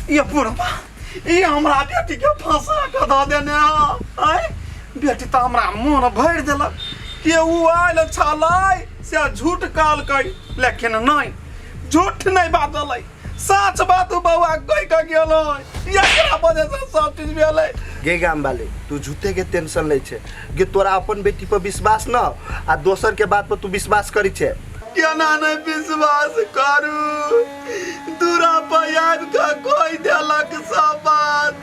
ये बुढ़बा ई हमरा बेटी के फंसा के दऽ देने आय। बेटी तऽ हमरा मोन भरि देलक कि उ आयल छलै से झूठ कहलकै, लेकिन नहि, झूठ नहि बाजलै, सच बात उ बौआ कहि के गेलै। एकरा वजह से सब चीज भेलै। गे गाम वाले, तू झूठे के टेंशन लै छे गे। तोरा अपन बेटी पर विश्वास न आ दोसर के बात पर तू विश्वास करी छे। केना नहि विश्वास करू? दूरा पर आबि कऽ कहि देलक सब बात।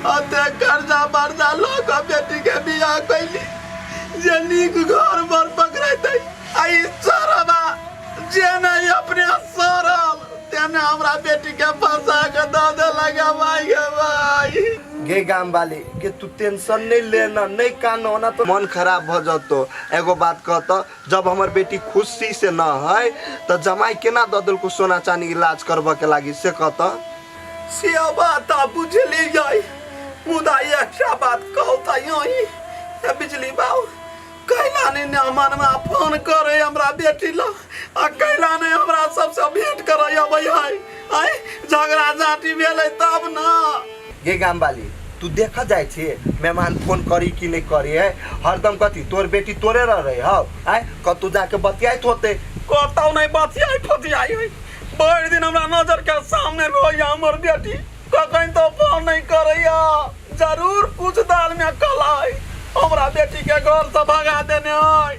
अते कर्जा बर्जा लऽ कऽ बेटी के बियाह कैली जे नीक घर बर पकड़ेतै, आ ई चोरबा जे नहि अपने सड़ल तेने हमरा बेटी के फंसा के दऽ देलक। भाई गे भाई। गे गाम वाले गे, तू टेंशन नहीं लेना, नहीं कानो ना तो मन खराब भ जतो। एगो बात कह त, जब हमर बेटी खुशी से न है त जमाई केना द देलको सोना चांदी इलाज करबऽ के लागी, से कह त। से बात त बुझली जाय, मुदा एकटा बात कहू त यही बिजली बाबू, कैला नहीं मेहमानमा फोन करे हमरा बेटी ला, आ कैला नहीं हमरा सबसे भेंट करे अबै है? आय झगड़ा झांटी भेलै तब ना। गे गाम वाली, तू देख जाय छे मेहमान फोन करी कि नहीं करी है? हरदम कथी तोर बेटी तोरे रह रही हौ? आय कतौ जाके बतियाइत होते। कतौ नहीं बतियाई फतियाई है, भरि दिन हमरा नजर के सामने रहैया हमर बेटी, कखन तो फोन नहीं करैया। जरूर कुछ दाल में काला है, हमरा बेटी के घर से भगा देने है,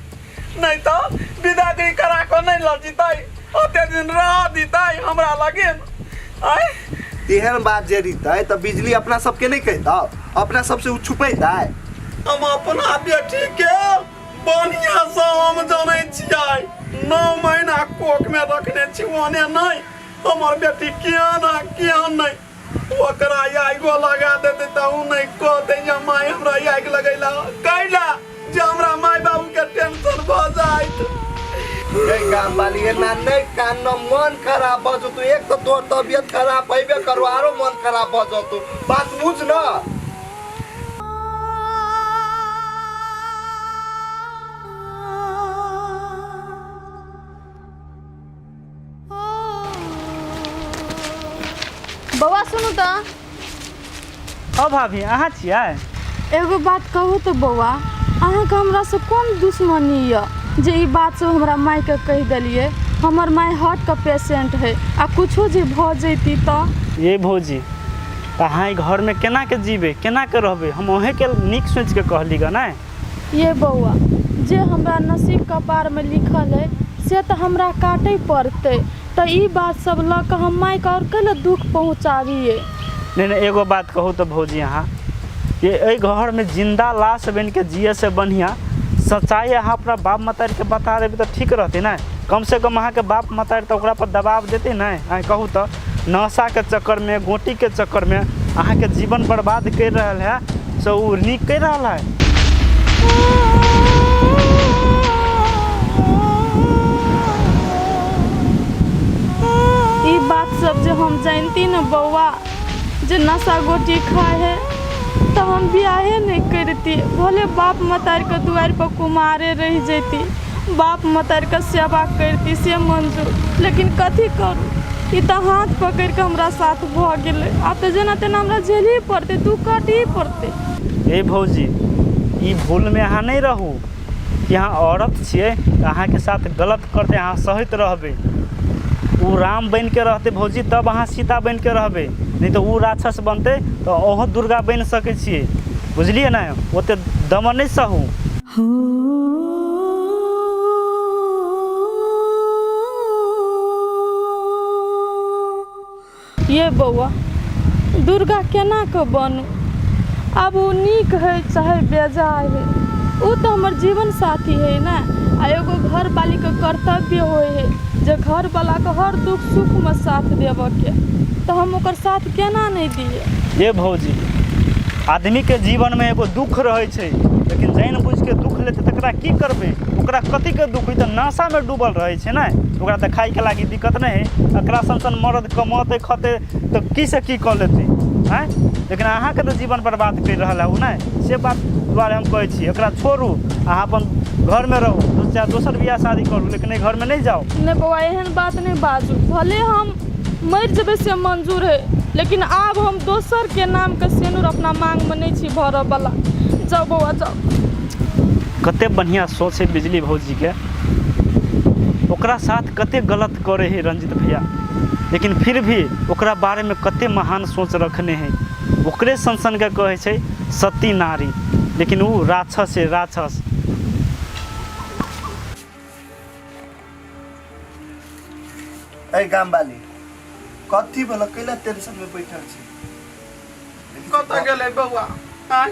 नहीं तो विदागरी करा के नहीं ल जीतै, ओते दिन रह दितै हमरा लगिन। आय तेहन बात जे रहितै तऽ बिजली अपना सबके नहीं कहितौ? अपना सबसे उ छुपैतै? हम अपना बेटी के बढ़िया से हम जानै छियै, 9 महीना कोख में रखने छी, ओने नहीं हमर बेटी केहन है केहन नहीं। ओकरा आगो लगा देते तऽ उ नहीं कहते जे माय हमरा आगि लगैला, कैला जे हमरा माय बाबू के टेंशन भऽ जाइत। गे गाम वाली, एना नहीं कान, मन खराब भऽ जतौ। एक तऽ तोर तबियत खराब हेबे करू, आरो मन खराब भऽ जतौ। बात बुझ न। बौआ सुनू तऽ। ओ भाभी, अहाँ छियै? एगो बात कहू तऽ बौआ, अहाँके हमरासँ कोन दुश्मनी यऽ जे ई बात सब हमरा मायके कहि देलियै? हमर माय हार्टके पेशेंट है, आ कुछो जे भऽ जैती तऽ? ये भौजी, तऽ अहाँ एहि घरमे केना के जीबै, केना के रहबै? हम अहीँके नीक सोचिके कहली गऽ नहि? ये बौआ, जे हमरा नसीब कपारमे लिखल है से तऽ हमरा काटै पड़तै, तऽ ई बात सब लऽ कऽ हम मायके आओर कैला दुख पहुँचाबियै? नहि नहि, एगो बात कहू तऽ भौजी अहाँ, ये एहि घरमे जिन्दा लाश बनिके जियैसँ बढ़िआँ सच्चाइ अहाँ अपना बाप मतारिके बता देबै तऽ ठीक रहतै ने? कमसँ कम अहाँके बाप मतारि तऽ ओकरापर दबाव देतै ने? आँय कहू तऽ, नशाके चक्करमे, गोटीके चक्करमे अहाँके जीवन बर्बाद करि रहल है, से ओ नीक करि रहल है? ई बात सब जे हम जानती ने बौआ, जे नशा गोटी खाए है, तऽ हम बियाहे नहि करती। भले बाप मतारिके दुआरि पर कुमारे रहि जैती, बाप मतारिके सेवा करती से मंजूर, लेकिन कथी करू, ई तऽ हाथ पकड़िके हमरा साथ भऽ गेलै। आब तऽ जेना तेना हमरा झेलही पड़तै, दुख काटही पड़तै। हे भौजी, ई भूलमे अहाँ नहि रहू कि अहाँ औरत छियै तऽ अहाँके साथ गलत करतै, अहाँ सहैत रहबै। ओ राम बनिके रहतै भौजी, तब अहाँ सीता बनिके रहबै, नहि तऽ ओ राक्षस बनतै तऽ अहूँ दुर्गा बनि सकै छियै, बुझलियै ने? ओतेक दमन नहि सहू। ये बौआ, दुर्गा केना कऽ बनू? आब ओ नीक है चाहे बेजाय है, ओ तऽ हमर जीवन साथी है ने। आ एगो घरवालीके कर्तव्य होइ है जे घरवलाके हर दुख सुखमे साथ देबऽके, तऽ हम ओकर साथ केना नहि दियै? ये भौजी, आदमीके जीवनमे एगो दुख रहै छै, लेकिन जानि बुझिके दुख लेतै तकरा की करबै? ओकरा कथीके दुख? ई तऽ नशामे डूबल रहै छै ने, ओकरा तऽ खाइके लागी दिक्कत नहि हइ। एकरा सन सन मरद कमौतै खतै तऽ की से की कऽ लेतै? आँय, लेकिन अहाँके तऽ जीवन बर्बाद करि रहल है ओ नहि। से बात दुआरे हम कहै छी, एकरा छोड़ू, अहाँ अपन घरमे रहू, चाहे दोसर बियाह शादी करू, लेकिन एहि घरमे नहि जाउ। नहि बौआ, एहन बात नहि बाजू। भले हम मरि जेबै से मंजूर है। लेकिन आब हम दोसरके नामके सेनुर अपना माँगमे नहि छी भरऽवला। जाउ बौआ जाउ। कते बढ़िआँ सोच है बिजली भौजीके। ओकरा साथ कते गलत करे है रंजित भैया, लेकिन फिर भी ओकरा बारेमे कते महान सोच रखने है। ओकरे सन सनके कहै छै सती नारी, लेकिन ओ राक्षस है, राक्षस। ए गाम वाली कथी भेल, कैला टेंशन में बैठल छी? कतऽ गेलै बौआ? आँय,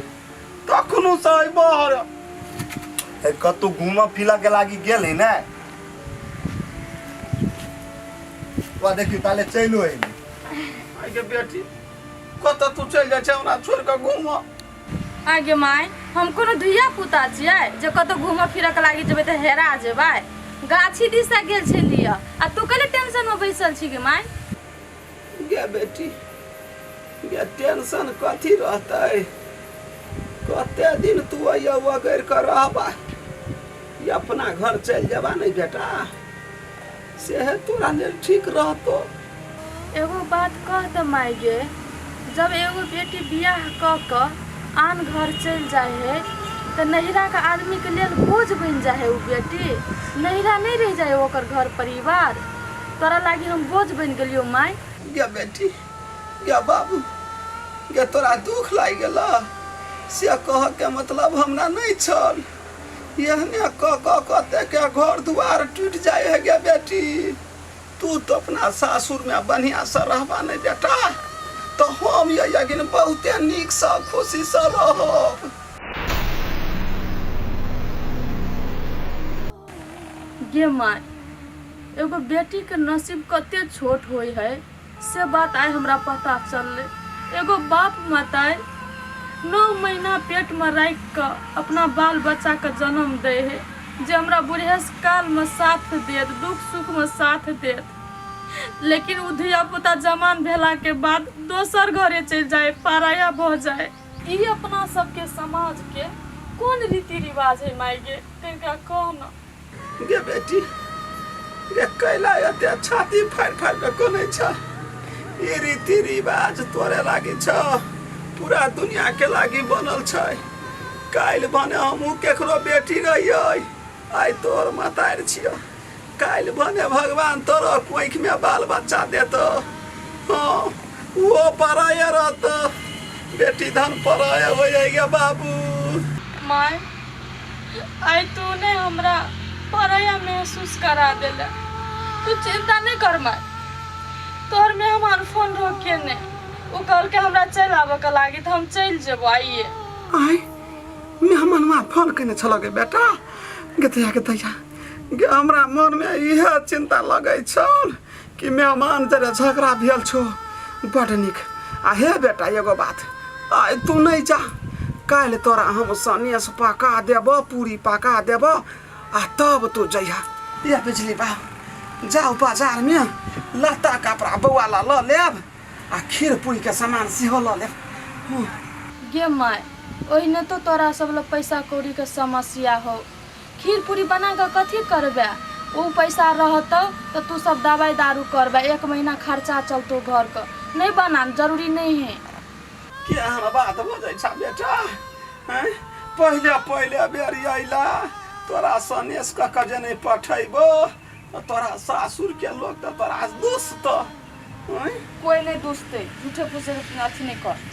तखनो से अइ बाहर। ए कतौ घूमऽ फिरऽ के लागी गेल है ने? वा देखियौ ताले चलि अयली। आइ गे बेटी, कतऽ तू चलि जाइ छै हमरा छोड़ि कऽ घूमऽ? आगे माय, हम कोनो धिया पुता छियै जे कतौ घूमऽ फिरऽ के लागी जेबै तऽ हेरा जेबै? गाछी दिशा गेल छलियै आ तू कले टेंशन में बैसल छी गे माय? गे बेटी गे, टेंशन कथी रहतै? कते दिन तू अइया वगैर कऽ रहबा? ई अपना घर चलि जेबा नहि बेटा, सेहे तोरा लेल ठीक रहतो। एगो बात कह तऽ माय गे, जब एगो बेटी बियाह कऽ कऽ आन घर चलि जाइ है तऽ नैहराके आदमीके लेल बोझ बनि जाइ है ओ बेटी। नैहरा नहि रहि जाइ है ओकर घर परिवार। तोरा लागि हम बोझ बनि गेलियौ माय? गे बेटी गे, बाबू गे, तोरा दुख लागि गेल से कहऽ के मतलब हमरा नहि छल। एहने कऽ कऽ कतेके घर दुआर टूटि जाइ है गे बेटी। तू तो अपना सासुर में बढ़िया से रहबा नहीं बेटा, तो हम ये यगिन बहुते नीक से खुशी से रहब। गे माय, एगो बेटीके नसीब कते छोट होइ है से बात आइ हमरा पता चललै। एगो बाप मताइ 9 महीना पेटमे राखि कऽ अपना बाल बच्चाके जन्म दै है जे हमरा बुढ़ेस कालमे साथ देत, दुख सुखमे साथ देत, लेकिन ओ धियापुता जवान भेलाके बाद दोसर घरे चलि जाय, पराया भऽ जाय। ई अपना सबके समाजके कोन रीति रिवाज है माय गे, कनिका कह न। गे बेटी गे, कैला एते छाती फाड़ि फाड़ि कऽ कनै छ? ई रीति रिवाज तोरे लागी छ, पूरा दुनिया के लागी बनल छै। काल्हि भने हमहूँ केकरो बेटी रहियै, आइ तोर मतारि छियौ, काल्हि भने भगवान तोरो कोखिमे बाल बच्चा देतो, हँ ओहो पराये रहतो। बेटी धन पराये होइ गे बाबू। माय, आइ तू ने हमरा पराया महसूस करा देले। तू चिंता नहीं कर माय, तोहर मेहमान फोन रोके ने, ओ कहलकै हमरा चलि आबऽ के लागी, तऽ हम चलि जेबो आइए। आइ मेहमानवा फोन केने छल गे बेटा? गे तैया, गे तैया गे, हमरा मनमे इएह चिंता लगै छल कि मेहमान जरे झगड़ा भेल छौ। बड नीक। आ हे बेटा, एगो बात, आइ तू नहि जा, काल्हि तोरा हम सनेस पका देबो, पूरी पका देबो आ तब तू जइहा। ये बिजली बा, जाउ बाजारमे लत्ता कपड़ा बौआ ला लऽ लेब आ खीर पूरीके सामान सेहो लऽ लेब। गे माय, ओहिने तो तोरा सब लग पैसा कौड़ीके समस्या हौ, खीर पूरी बना कऽ कथी करबे? ओ पैसा रहतौ तऽ तू सब दवाइ दारू करबे, 1 महीना खर्चा चलतौ घरके। नहि बना, जरूरी नहि है। केहन बात बजै छ बेटा? हैं, पहिले पहिले बेर अयला, तोरा सनेस कऽ कऽ जे नहि पठैबो तऽ तोरा सासुरके लोक तऽ तोरा दुसतौ। हैं? कोइ नहि दुसतै, झूठे फूसे अथी नहि कर।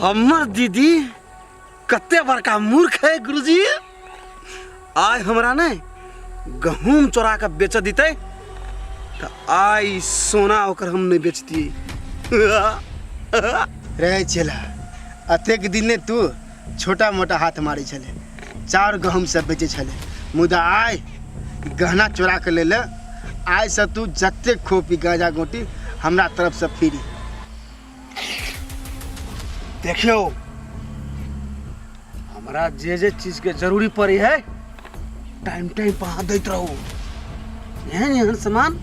हमर दीदी कते बड़का मूर्ख है गुरुजी। आइ हमरा ने गहूम चोरा के बेच दिते तऽ आइ सोना ओकर हम नहीं बेचतियै। रहै छला अतेक दिन ने तू छोटा मोटा हाथ मारै छले, चाउर गहूम सब बेचै छले, मुदा आइ गहना चोरा के ले ले। आइ से तू जतेक खोपी गांजा गोटी हमरा तरफ से फ्री। देखियौ, हमरा जे जे चीज के जरूरी पड़े है टाइम टाइम पर अहाँ दैत रहू, एहन एहन सामान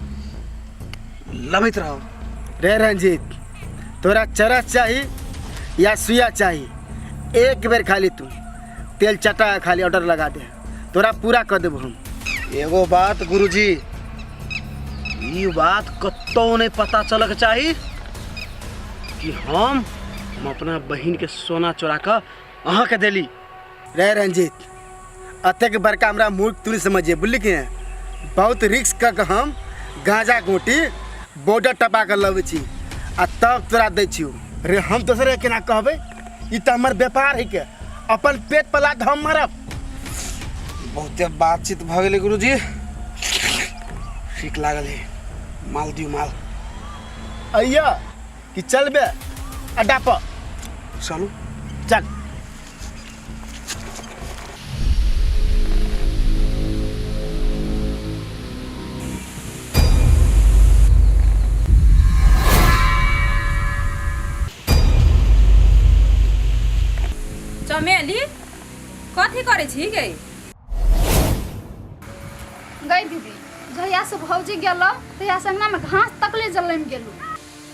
लबैत रहू। रे रंजीत, तोरा चरस चाही या सुइया चाही? एक बेर खाली तू तेल चटा खाली ऑर्डर लगा दे, तोरा पूरा कर देबो हम। एगो बात गुरुजी, ई बात कतौ नहीं पता चलक चाही कि हम अपना बहिन के सोना चोरा कऽ अहाँके देली। रे रंजीत, अतेक बड़का हमरा मूर्ख तू नहीं समझिए, बुझली कि नहीं? बहुत रिस्क कऽ के हम गांजा गोटी बॉर्डर टपा कऽ लबै छी आ तब तोरा दै छियौ। रे हम दोसरे केना कहबै, ई तऽ हमर व्यापार है के, अपन पेट पला तऽ हम मरब। बहुते बातचीत भऽ गेलै गुरुजी, ठीक लागल है। माल दियौ माल। अइया कि चलबे अड्डा पर? चलू। चल। चमेली, कथी करै छी गे? गई दीदी, जहिया से भौजी गेलो तहिया से अंगना में घास तकले जलम गेलो।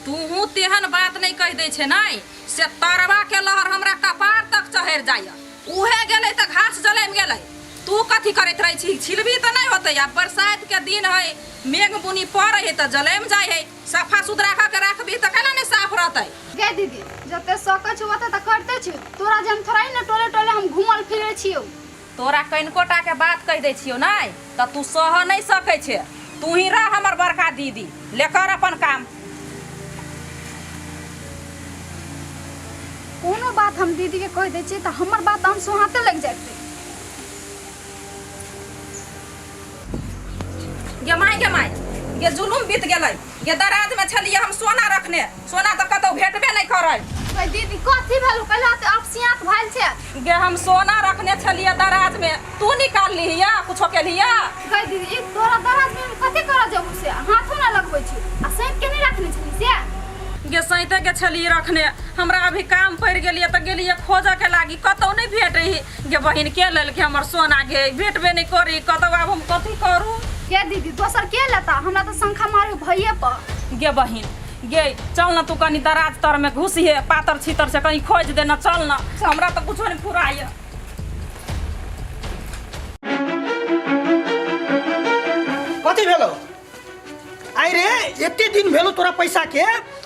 तूहू तेहन बात नहीं कह दै छै नहीं से तरवा के लहर हमरा कपार तक चढ़ जाइए। उहे गेलै तऽ घास जलम गेलै, तू कथी करैत रहै छी? छिलबी तऽ नहीं होतै। आब बरसात के दिन है, मेघ बुनी पड़ै है तऽ जलम जाइ है। सफा सुथरा कऽ के राखबी तऽ केना नहीं साफ रहतै? गे दीदी, जते सकै छी ओते तऽ करते छी, तोरा जेहन थोड़ा ही ने टोले टोले हम घूमल फिरे छियौ। तोरा कनिको टा के बात कहि दै छियौ नहीं तऽ तू सह नहीं सकै छे। तू ही रह हमर बड़का दीदी, ले कर अपन काम। कोनो बात हम दीदी के कहि दै छियै तऽ हमर बात हम सोहाते लागि जाइत रहै। गे माय, गे माय, गे जुलुम बीत गेलै। गे दराज में छलियै हम सोना रखने, सोना तऽ कतौ भेटबे नहीं करै। गै दीदी, कथी भेल? कहिला तऽ अपसियात भेल छै। गे हम सोना रखने छलियै दराज में, तू निकाल लिहिया कुछो के लिहिया। गै दीदी, ई तोरा दराज में कथी करऽ जेबू से? हाथो ना लगबै छी आ सैंत के नहीं रखने छली से? गे सैंते के छलियै रखने, हमरा अभी काम पड़ि गेलियै तऽ गेलियै खोजऽ के लागी, कतौ नहीं भेटै। गे बहिन, के लेलकै हमर सोना? गे भेटबे नहीं करी कतौ, आब हम कथी करू? गे दीदी, दोसर के लेता? हमरा तऽ शंखा मारे भइए पर। गे बहिन गे, चल न तू कनी दराज तर में घुसिहे, पातर छीतर से कहीं खोज दे न, चल न, हमरा तऽ कुछो नहीं फुराइए। कथी भेलो आई रे? एते दिन भेलो तोरा पैसा के,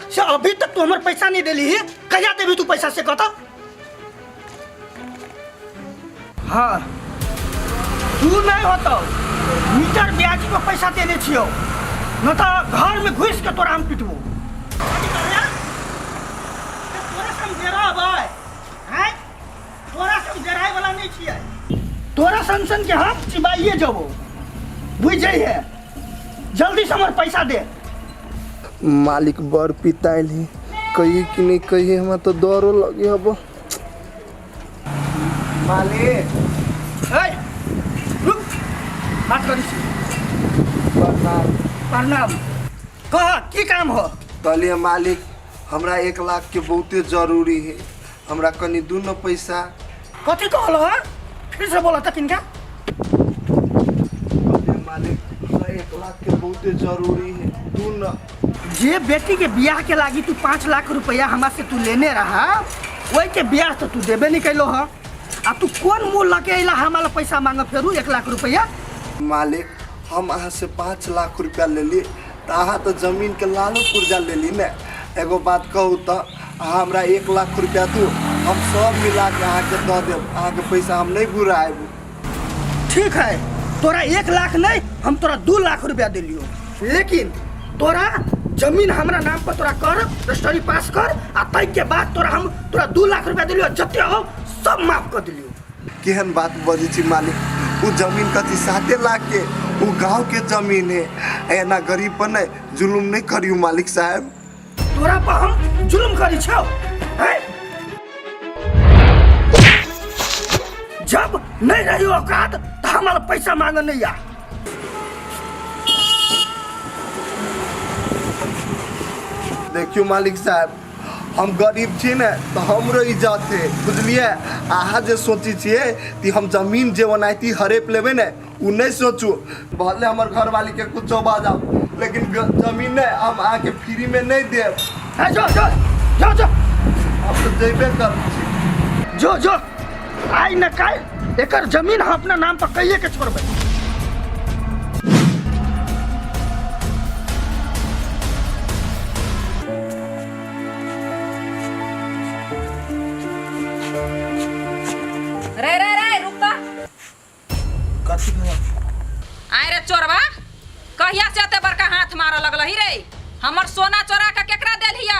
से अभी तक तू हमर पैसा नहीं देली। कहिया देबी तू पैसा से कत? हाँ, तू नहीं होतो मीटर ब्याज पर पैसा देने छियो, न तो घर में घुस के तोरा हम पिटबो। कथी करले? तोरा से हम डराबै हैं? तोरा से हम डराय वाला नहीं छियै। तोरा सन सन के हम चिबाइए जबो, बुझ जइहे। जल्दी से हमर पैसा दे। मालिक बड़ पिताइल है, कही कि नहीं कही, हमरा तो डरो लगे हब। मालिक। ए, रुक, बात करी छी। प्रणाम। प्रणाम। कह, की काम हो? कहलिए मालिक, हमरा 1 लाख के बहुते जरूरी है, हमरा कनी दू न पैसा। कथी कहलो है? फिर से बोला त किनका। कहलिए मालिक, हमरा 1 लाख के बहुते जरूरी है, दू न। जे बेटी के बियाह के लागी तू 5 लाख रुपया हमरा से तू लेने रहा, वही के बियाह तो तू देबे नहीं कैलो ह। आ तू कौन मुँह लके अइला हमारा पैसा मांग फेरू 1 लाख रुपया? मालिक, हम अहाँ से 5 लाख रुपया लेली तऽ अहाँ तऽ जमीन के लालो पुर्जा लेली ने। एगो बात कहू तऽ अहाँ हमरा 1 लाख रुपया दू, हम सब मिला के अहाँके दऽ देब, अहाँके पैसा हम नहीं घुराएब। ठीक है, तोरा 1 लाख नहीं, हम तोरा 2 लाख रुपया दिलियो, लेकिन तोरा जमीन हमरा नाम पर तोरा कर रजिस्ट्री पास कर, आ तै के बाद तोरा हम तोरा 2 लाख रुपया दिलियो, जते हो सब माफ कर दिलियो। केहन बात बजै छी मालिक, उ जमीन कथी 7 लाख के, उ गांव के जमीन है, एना गरीब पर नहीं जुलुम नहीं करियो मालिक साहब। तोरा पर हम जुलुम करी छौ हैं? जब नहीं रही औकात तो हमारा पैसा मांग नहीं आ। देखियो मालिक साहब, हम गरीब छी ने तो हमरो इज्जत है, बुझलिए? अहाँ जे सोची छियै कि हम जमीन जे ओनाहिते हड़प लेबै ने, उ नहीं सोचू। भले हमर घरवाली के कुछो भऽ जाओ, लेकिन जमीन ने हम अहाँके फ्री में नहीं देब। है, जो, जो। जो जो। अब तऽ जेबे करै छी। जो जो, आइ न काल्हि एकर जमीन हम अपना नाम पर कहिए के छोड़बै। रे रे रे, रुक त। कथी भेल? आय रे चोरबा, कहिया से एते बड़का हाथ मारऽ लगलही रे? हमर सोना चोरा के केकरा देलहिया?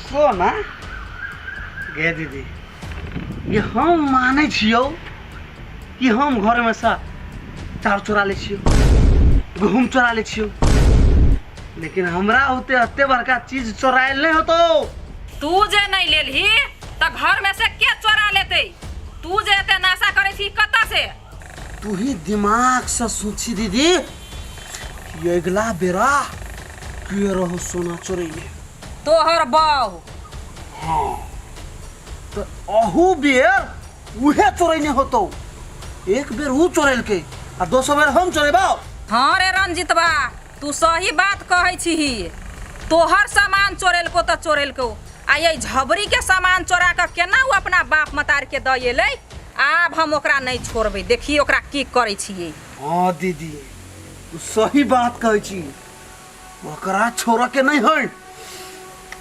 सोना गे दीदी, ये हम मानै छियौ कि हम घरमे सँ चाउर चोरा लै छियौ, गहूम चोरा लै छियौ, लेकिन हमरा होते एते बड़का चीज चोरायल नहि होतौ। तू जे नहीं लेलही त घर में से के चोरा लेतै? तू जे एते नाशा करै छी कतऽ से? तू ही दिमाग से सोची दीदी कि अगला बेरा के रहो सोना चोरैले? तोहर बाऊ। हाँ, तो अहू बेर उहे चोरैने होतौ। एक बेर ऊ चोरेलकै आ दोसर बेर हम चोरेबौ। हाँ रे रंजितबा, तू सही बात कहै छिही। तोहर सामान चोरेलको तऽ चोरेलको, आ ये झबरी के सामान चोरा कऽ केना ओ अपना बाप मतार के दऽ एलै? आब हम ओकरा नहि छोड़बै, देखी ओकरा की करै छियै। हाँ दीदी, तू सही बात कहै छी, ओकरा छोड़ऽ के नहीं है।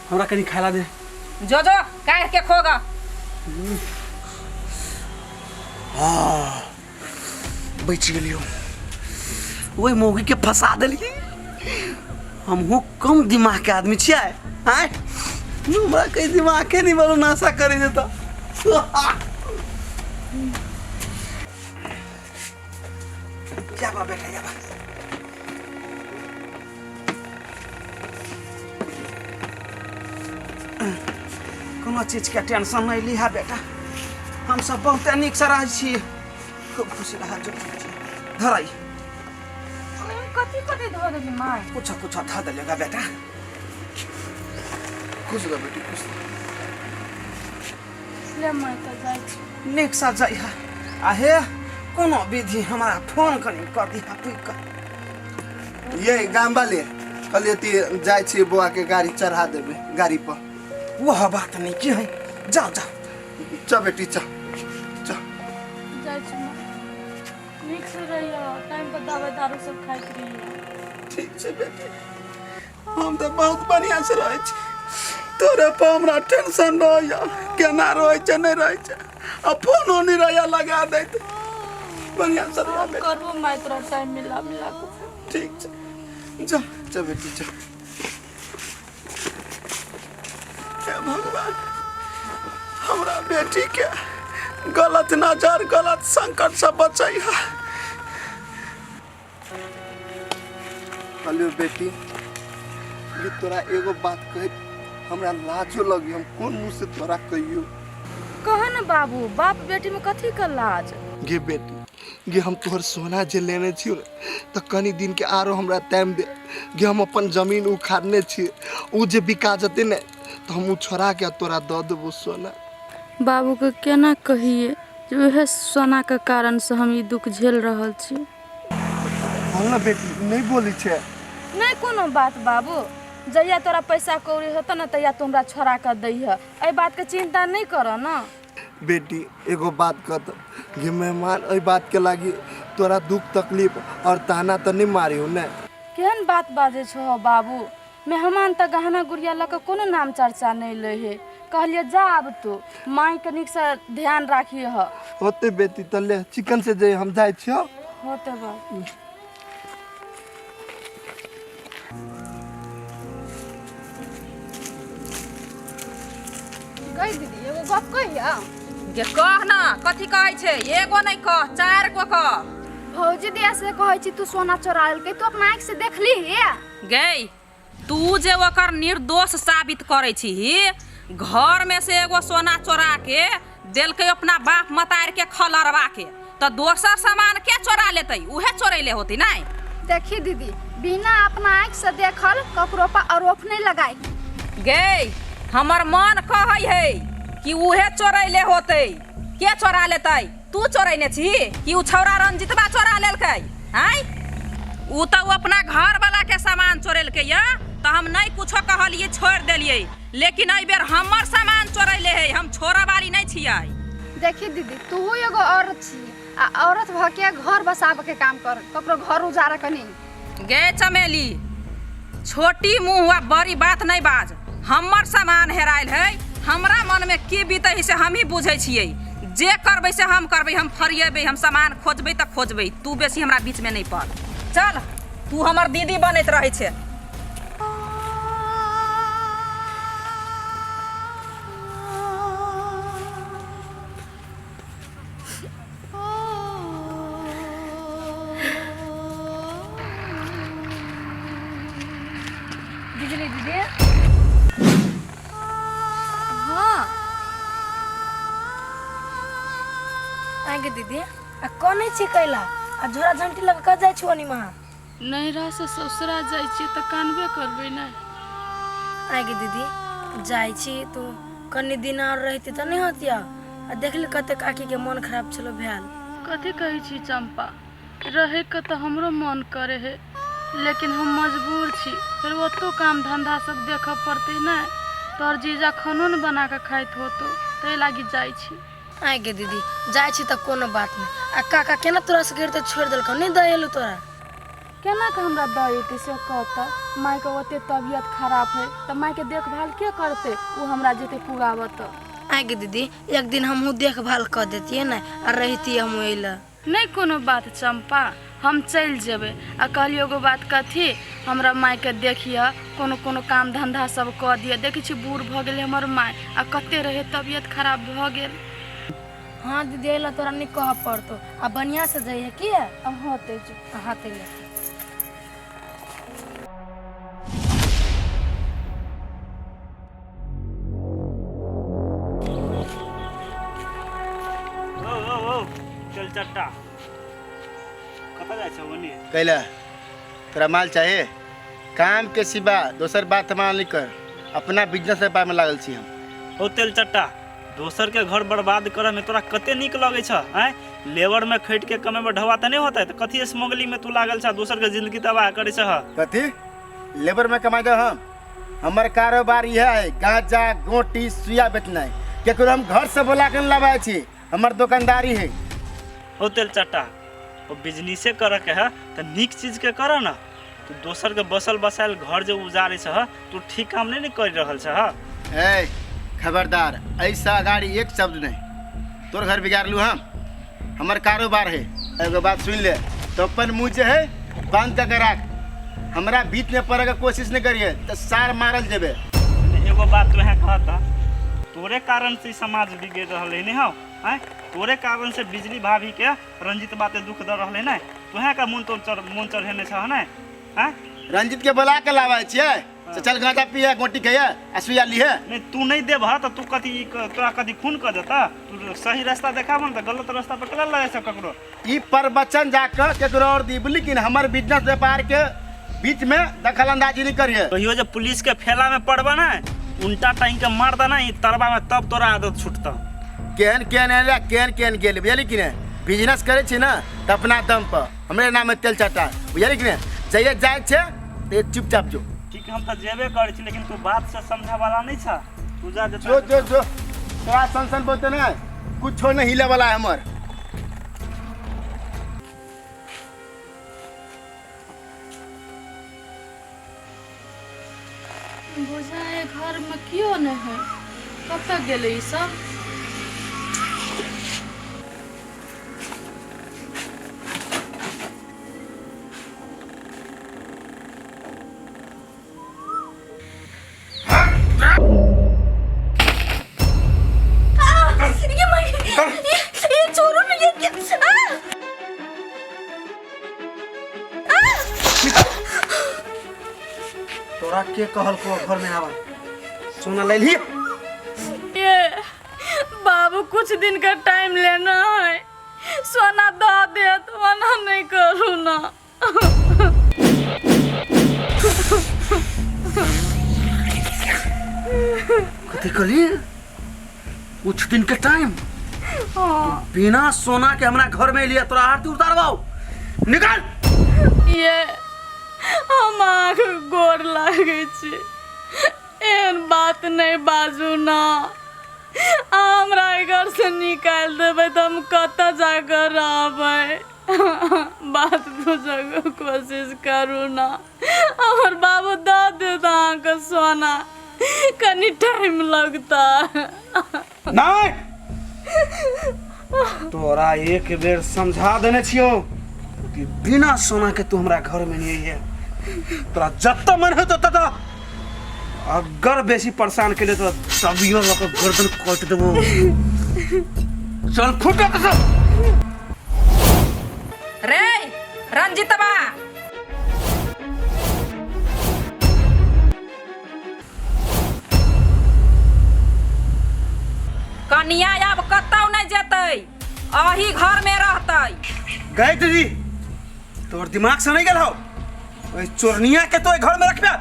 हमरा कनी खाय ला दे। जो जो, काढ़ के खोगा। हाँ, बचि गेलियौ। ओहि मौगी के फंसा देलियै। हमहूँ कम दिमाग के आदमी छियै? आँय, हमरा कहीं दिमागे नहीं बनो नाशा करे देता। जाबा बेटा, जाबा। कोनो चीजके टेंशन नहीं लिहा बेटा, हम सब बहुते नीकसँ रहै छी, खूब खुशी रह। जो धराई। कथी कथी धऽ देली माय? कुछ कुछ धऽ देलियौ बेटा। खुश रह बेटी, खुश रह। ले माय, तऽ जाइ छी। नीकसँ जइहा, आ हे, कोनो विधि हमरा फोन कनि कऽ दिहा पुगि कऽ। ये गाम वाले कहलिए ती जाइ छी, बौआ के गाड़ी चढ़ा देबै गाड़ी पर। वह बात नहीं की है, जाओ जाओ। चल बेटी, चल चल। जाइ छी माय, नीक से रहियो, टाइम पर दवाई दारू सब खाइत रहियो। ठीक छै बेटी, हम तऽ बहुत बढ़िआँ से रहै छी। तोरे पर हमरा टेंशन रहैया, केना रहै छै नहि रहै छै, आ फोनो नहि रहैया लगा दैत। बढ़िआँ से रहिया हम बेटी। करबो माय तोरा टाइम मिला मिला के। ठीक छै, जा। चल बेटी, चल। हे भगवान, हमरा बेटी के गलत नजर गलत संकट से बचैहा। कहलियो बेटी, ये तोरा एगो बात कहे हमरा लाजो लगी, हम कोन मुँह से तोरा कहियो? कह न बाबू, बाप बेटी में कथी के लाज? गे बेटी गे, हम तोहर सोना जे लेने छियो ने, तऽ कनी दिन के आरो हमरा टाइम दे गे। हम अपन जमीन उखाड़ने छियै, उ जे बिका जेतै ने तऽ हम उ छोड़ा के तोरा दऽ देबो सोना। बाबूके केना कहिए जे उएह सोनाके कारणसँ हम ई दुख झेल रहल छी। बोल ना बेटी, नहीं बोली छे? नहि कोनो बात बाबू, जहिया तोरा पैसा कौड़ी हेतौ ने तहिया तू हमरा छोड़ा कऽ दैह, एहि बातके चिंता नहि कर ने। बेटी, एगो बात कहत जे मेहमान एहि बात के लागी तोरा दुख तकलीफ और ताना तऽ नहीं मारी हो ने? केहन बात बाजै छहो बाबू, मेहमान तऽ गहना गुड़िया लऽ कऽ कोनो नाम चर्चा नहि लै हे। कहलियै जा आब तू मायके नीकसँ ध्यान राखिह। होते बेटी, तऽ ले चिकन से जे हम जाइ छियौ। होते बाबू। गई दीदी, एगो गप कहिया? गे कह न, कथी कहै छै? एगो नहि कह, चारि गो कह। भौजी दिया से कहै छी तू सोना चोरा लेलकै, तू अपना आँखि से देखली? गै, तू जे ओकर निर्दोष साबित करै छीही, घर में से एगो सोना चोरा के देलकै अपना बाप मतार के खलरवा के, तऽ दोसर सामान के चोरा लेतै? उहे चोरैले होतै नहि? देखी दीदी, बिना अपना आँखि से देखल ककरो पर आरोप नहीं लगाई। गै, हमर मन कहै है कि उहे चोरैले होतै। के चोरा लेतै? तू चोरैने छी कि उ छौड़ा रंजितबा चोरा लेलकै? आँय, उ तऽ उ अपना घर वाला के सामान चोरेलकै या तऽ हम नहि कुछो कहलियै छोड़ि देलियै लेकिन एहि बेर हमर सामान चोरैले है हम छोड़ऽ वाली नहि छियै देखी दीदी तूहू एगो औरत छी आ औरत भऽ के घर बसाबऽ के काम कर ककरो घर उजारऽ के नहीं गे चमेली छोटी मुँह आ बड़ी बात नहि बाज हमर सामान हेरायल है हमरा मनमे की बीतै है से हमही बुझै छियै जे करबै से हम करबै हम फरिएबै हम सामान खोजबै तऽ खोजबै तू बेसी हमरा बीचमे नहि पड़ चल तू हमर दीदी बनैत रहै छै बिजली दीदी हाँ आगे दीदी आ कने छी कैला आ झोरा झंटी लग कऽ जाइ छी ओनी महा नैहरा से ससुरा जाइ छियै तऽ कानबे करबै ने आगे दीदी जाइ छी तू कनि दिन और रहती तऽ नहि होतिया आ देखली कते काकी के मन खराब छलो भेल कथी कहै छी चंपा रहैके तऽ हमरो मन करे है लेकिन हम मजबूर छी फेर ओतौ काम धंधा सब देखऽ पड़तै ने तोहर जीजा खानो ने बना कऽ खाइत होतो ताहि लागी जाइ छी आगे दीदी जाइ छी तऽ कोनो बात नहि आ काका केना तोरा से गिरते छोड़ि देलकौ नहि दऽ एलौ तोरा केना कऽ हमरा दऽ एतै से कह तऽ मायके ओते तबियत खराब है तऽ मायके देखभाल के करतै ओ हमरा जेतै पुगाबऽ तऽ आगे दीदी एक दिन हमहूँ देखभाल कऽ देतियै ने आ रहितियै हमहूँ एहि नहि कोनो बात चम्पा हम चलि जेबै आ कहलियै एगो बात कथी हमरा मायके देखिह कोनो कोनो काम धन्धा सब कऽ दिअ देखै छी बूढ़ भऽ गेलै हमर माय आ कते रहै तबियत खराब भऽ गेल हाँ दीदी एहि तोरा नहि कहऽ पड़तौ आ बढ़िआँ से जइहे की हाँ तेजू हाँ तेजू ओ ओ ओ चल चट्टा कतऽ जाइ छौ ओने कैला तोरा माल चाहे काम के सिवा दोसर बात हमारा नहीं कर अपना बिजनेस व्यापार में लागल छी हम ओ तेल चट्टा दोसर के घर बर्बाद करऽ में तोरा कते नीक लगै छ आँय लेबर में खटि के कमेबै ढौआ तऽ नहि होतै तऽ कथी स्मगलिंग में तू लागल छ दोसर के जिंदगी तबाह करै छह कथी लेबर में कमाई दे हम हमर कारोबार इएह है गांजा गोटी सुइया बेचनाइ केकरो हम घर से बोला के लाबै छी हमर दोकानदारी है ओ तेल चट्टा ओ बिजनेसे करऽ के है तऽ नीक चीज के करऽ न तू दोसर के बसल बसायल घर जे उजारै छह तू ठीक काम नहि ने करि रहल छह ए खबरदार ऐसा अगाड़ी एक शब्द नहीं तोर घर बिगाड़लू हम हमर कारोबार है एगो बात सुन ले तो अपन मुँह जे है बंद करके राख हमरा बीच में पड़े के कोशिश नहीं करिए तो सार मारल जेबे एगो बात तो यहाँ कहता तोरे कारण से ई समाज बिगड़ रहल है नहीं हौ आँय तोरे कारण से बिजली भाभी के रंजित बाते दुख दऽ रहल है ने तुहे का मन तो चढ़ मन चढ़ेने छह ने आँय रंजित के बोला के लाबै छियै से चल गांजा पिए गोटी खइए आ सुइया लिहे नहीं तू नहीं देबह तऽ तू कथी तोरा कथी खून कऽ देता तू सही रास्ता देखाबह ने तऽ गलत रास्ता पर केना लऽ जाइ छह ककरो ई प्रवचन जाके केकरो और दी लेकिन हमर बिजनेस व्यापार के बीच में दखल अंदाजी नहीं करिए कहियो जे पुलिस के फेला में पड़बा ना उल्टा टांग के मार देना ई तरबा में तब तोरा आदत छूटता केहन केहन एलै केहन केहन गेल बुझलियै कि नहि बिजनेस करै छी ने तऽ अपना दम पर हमरे नाम है तेल चटा बुझलियै कि नहि जइए जाइ छै तऽ चुपचाप जो ठीक हम तऽ जेबे करै छी लेकिन तू बात से समझे वाला नहीं छ तू जा जो जो जो तोरा सन सन बोलते ना कुछो नहीं हिले वाला है हमर बुझाए घरमे केओ नहि है कतऽ गेलै ई सब ये छोड़ो ना ये क्या तोरा के कहल को घर में आवा सोना ले ली ये बाबू कुछ दिन का टाइम लेना है सोना दऽ देत मना नहीं करू ना कथी कहली कुछ दिन के टाइम बिना सोना के हमरा घर में लिया तोरा आरती उतारबाओ निकाल ये हम अहाँके गोर लागै छी, एहन बात नहि बाजू ना। अहाँ हमरा एहि घरसँ निकालि देबै तऽ हम कतऽ जाकऽ रहबै? बात बुझऽके कोशिश करू ना। हमर बाबू दऽ देत अहाँके सोना, कनि टाइम लगता। नहीं, तोरा एक बेर समझा देने छियो कि बिना सोना के तू हमरा घर में नहीं है। तोरा जत्ता मन हो तत्ता, अगर बेसी परेशान के लिए तो तबियो लऽ के गर्दन काट देबो। चल फुट सब। रे रंजितबा, कनिया आब कतौ नहि जेतै, अही घर में रहतै। गए दीदी, तोर दिमाग से नहीं गेल हो? ओइ चोरनिया के तो घर में रखबे?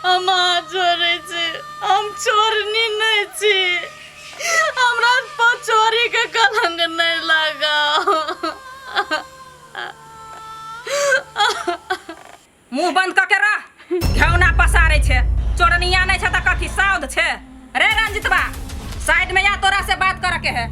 हम अहाँ चोरै छी, हम चोरनी नहि छी। हमरा पर चोरी के कलंक नहि लगाउ। मुंह बंद कऽ के रह, घौना पसारै छै। चोरनिया नहि छै तऽ कथी साउध छै? रे रंजितबा, साइड में या, तोरा से बात करे के है।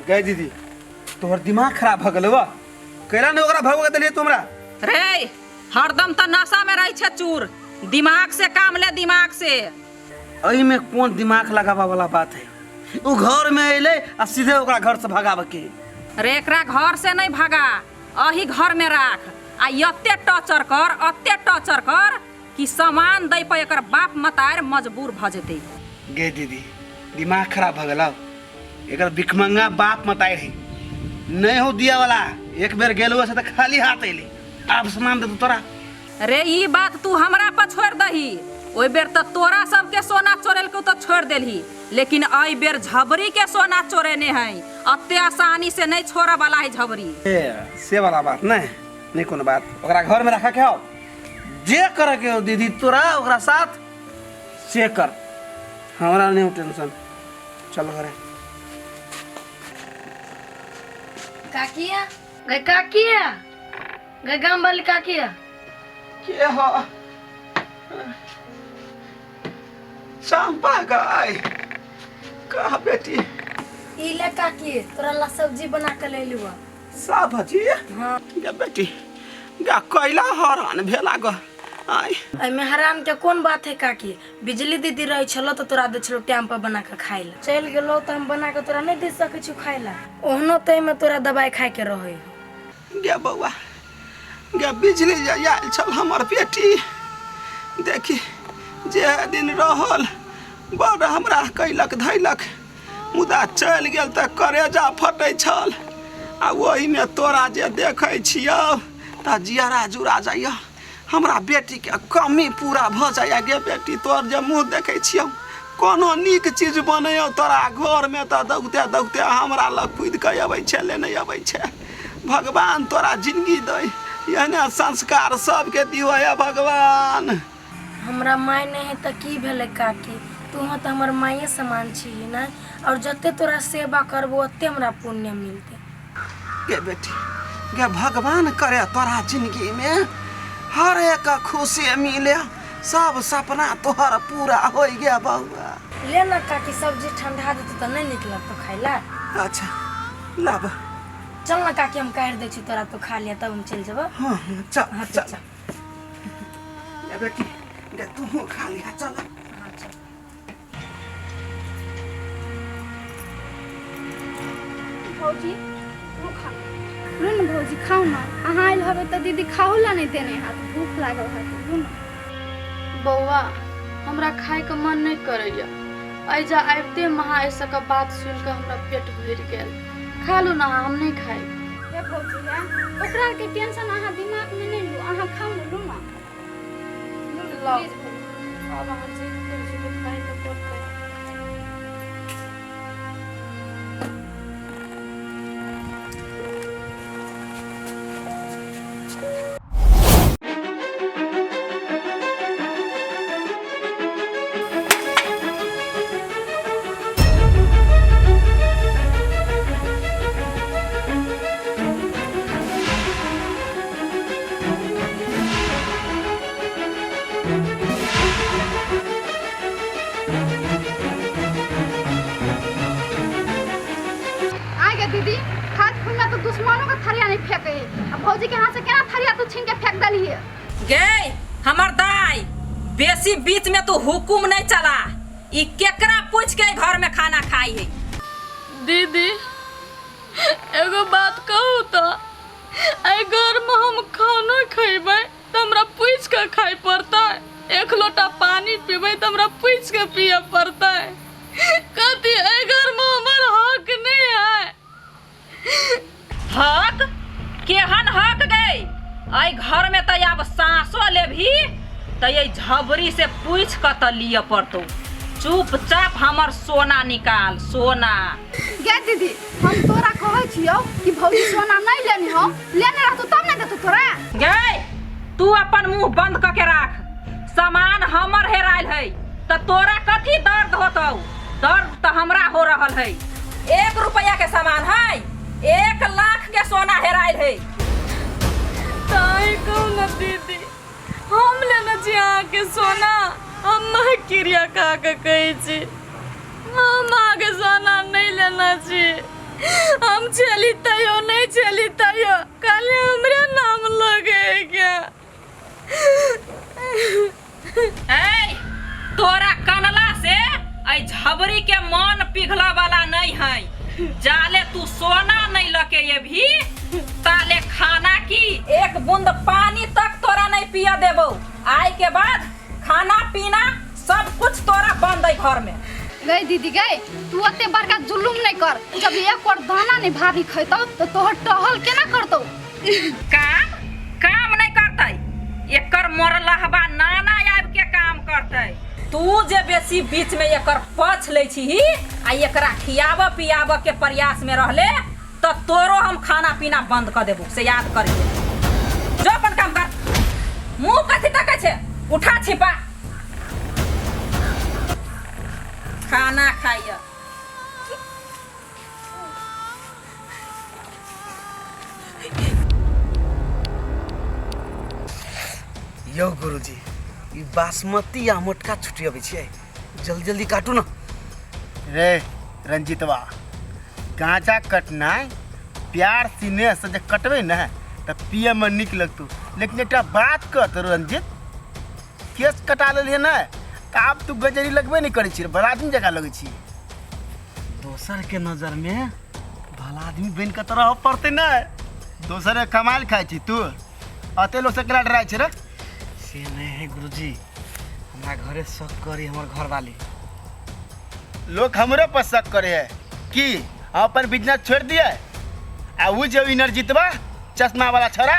गए दीदी, तोहर दिमाग खराब भ गेल बा? कैला ने ओकरा भगवा देलियै तू हमरा? रे, हरदम तऽ नशा में रहै छै चूर। दिमाग से काम ले, दिमाग से। एहिमे कोन दिमाग लगाबा वाला बात है? उ घर में अइले आ सीधे ओकरा घर से भगाबे के। रे, एकरा घर से नहीं भगा, अही घर में राख आ एते टॉर्चर कर, एते टॉर्चर कर कि सामान दै पर एकर बाप मतार मजबूर भ जेतै। गे दीदी, दिमाग खराब भ गेलौ? एकर भिखमंगा बाप मताई है, नहीं हो दिया वाला। एक बेर गेलो से त खाली हाथ अइले, आब सामान दे तोरा। रे, ई बात तू हमरा पर छोड़ दही। ओहि बेर तऽ तोरा सबके सोना चोरेलकौ तऽ छोड़ देलही, लेकिन एहि बेर झबरी के सोना चोरेने है। अते आसानी से नहीं छोड़े वाला है झबरी। ए से वाला बात नहीं, नहीं कोनो बात। ओकरा घर में रखा के हो, जे करे के हो दीदी तोरा ओकरा साथ से कर, हमरा नहीं हो टेंशन। चलो घरे। काकिया गए, काकिया गए, गाम वाली काकिया। के हो? चंपा गाय, कहा बेटी? ई ले काकी, तोरा ला सब्जी बना के ले लियो। सब्जी? हाँ। गे बेटी गा, कैला हरान भेला ग आय? एहिमे हरान के कोन बात है काकी? बिजली दीदी रहे छलो तो तोरा दे छलो टाइम पर बना के खाइ ला। चलि गेलो तो हम बना के तोरा नहीं दे सकै छी खाइ ला। ओहनो तो एहिमे तोरा दवाई खाइ के रहे। गे बौआ गे, बिजली जे आयल छल हमर बेटी, देखी जे दिन रहल बड़ हमरा कैलक धैलक, मुदा चलि गेल तऽ करेजा फटै छल। आ ओहिमे तोरा जे देखै छियौ तऽ जियरा जुड़ा जाइए, हमरा बेटीके कमी पूरा भऽ जाइए। गे बेटी, तोर जे मुँह देखै छियौ, कोनो नीक चीज बनैयौ तोरा घरमे तऽ दौगते दौगते हमरा लग कूदि कऽ अबै छै, लेने अबै छै। भगवान तोरा जिंदगी दै, एहने संस्कार सबके दियो हे भगवान। हमरा माय नहि है तऽ की भेलै काकी? तू तऽ हमर माये समान छी ने, और जते तोरा सेवा करबो ओते हमरा पुण्य मिलतै। गे बेटी गे, भगवान करे तोरा जिंदगी में हर एक खुशी मिले, सब सपना तोहर पूरा हो गया बउआ। ले ना काकी, सब्जी ठंडा देतौ तऽ नहि नीक लगतौ खाइ ला। अच्छा, लाब। चल ना काकी, हम काटि दै छी तोरा, तू खा लिया, तब हम चलि जेबौ। हाँ हाँ, चल। हाँ, चल। चल। गे बेटी गे, तू खा लिया, चल। हाँ, चल। भौजी, तू खा लू ने। भौजी, खाउ ने। अहाँ आयल हबै तऽ दीदी खाहू ला नहि देने हैत, भूख लागल हैत, लू ने। बौआ, हमरा खायके मन नहि करैया। एहिजा आबिते महा एहि सबके बात सुनि कऽ हमरा पेट भरि गेल। खा लू ने अहाँ, हम नहि खायब। हे भौजी हे, ओकरा आरके टेंशन अहाँ दिमागमे नहि लू, अहाँ खाउ ने, लू ने, लू ने। लाउ। प्लीज भौजी। आब अहाँ जिद करै छी तऽ खाइ तऽ पड़तै। दीदी खाद खुना तो दुश्मनों के थरिया नहीं फेंके आ भौजी के हाथ से केना थरिया तू छीन के फेंक देलिए। गे हमर दाई बेसी बीच में तू हुकुम नहीं चला, ई केकरा पूछ के घर में खाना खाई है। दीदी एगो बात कहू तो एहि घर में हम खानो खेबै तऽ हमरा पूछि कऽ खाय पड़तै, एक लोटा पानी पीबै तऽ हमरा पूछि कऽ पियऽ पड़तै। कथी एहि घर में हमर हक नहीं है? हक? केहन हक गई? एहि घर में तऽ आब साँसो लेबही तऽ एहि झबरी से पूछि कऽ तऽ लिअ पड़तौ। चुपचाप हमर सोना निकाल, सोना। गे दीदी हम तोरा कहै छियौ कि भौजी सोना नहीं लेने हो, लेने रहतौ तब ने देतौ तोरा। गे तू अपन मुंह बंद कऽ के राख, सामान हमर हेरायल है तऽ तोरा कथी दर्द होतौ? दर्द तऽ हमरा हो रहल है। 1 रुपया के सामान है, 1 लाख के सोना हेरायल है। ताहि कहू न दीदी हम लेने छी अहाँके सोना, हम माँ क्रिया खा कऽ कहै छी हम अहाँके सोना नहीं लेने छी। हम छेली तैयो नहीं छेली तैयो खाली हमरे नाम लगे क्या। ऐ तोरा कनला से ऐ झबरी के मन पिघला वाला नहीं है। जाले तू सोना नहीं लके ये भी ताले खाना की एक बूंद पानी तक तोरा नहीं पिया देबो। आय के बाद खाना पीना सब कुछ तोरा बंद है घर में। गई दीदी गई तू अते बड़का जुलुम नहीं कर, जब एक और दाना नहीं भाभी खैतौ तो तोहर टहल केना करतौ? काम काम नहीं करतै, एकर मरलहबा नाना आबि के काम करतै। तू जे बेसी बीच में एकर पछ लै छीही आ एकरा खियाबऽ पियाबऽ के प्रयास में रहले तऽ तोरो हम खाना पीना बंद कऽ देबो, से याद करिहे। जो अपन काम कर, मुँह कथी तकै छै, उठा छिपा खाना खाइय। यौ गुरुजी ई बासमती आ मोटका छुटियबै छियै, जल्दी जल्दी काटू ना। रे रंजीतवा गांजा कटनाइ प्यार सिनेह से जे कटबै ने तऽ पिए में नीक लगतौ, लेकिन एकटा बात कह तो रंजीत, केस कटा लेलियै ने तऽ आब तू गजरी लगबे नहि करै छी, भला आदमी जकाँ लगै छी। दोसर के नजर में भला आदमी बनि कऽ तऽ रहऽ पड़तै ने। दोसर के कमाल खाइ छी तू, अते लोक से केना डराइ छै रे? से नहीं है गुरुजी, हमरा घरे शक करी हमर घरवाली। लोग हमरो पर शक करे है कि हम अपन बिजनेस छोड़ दिए, आ उ जे इनरजीतबा चश्मा वाला छोरा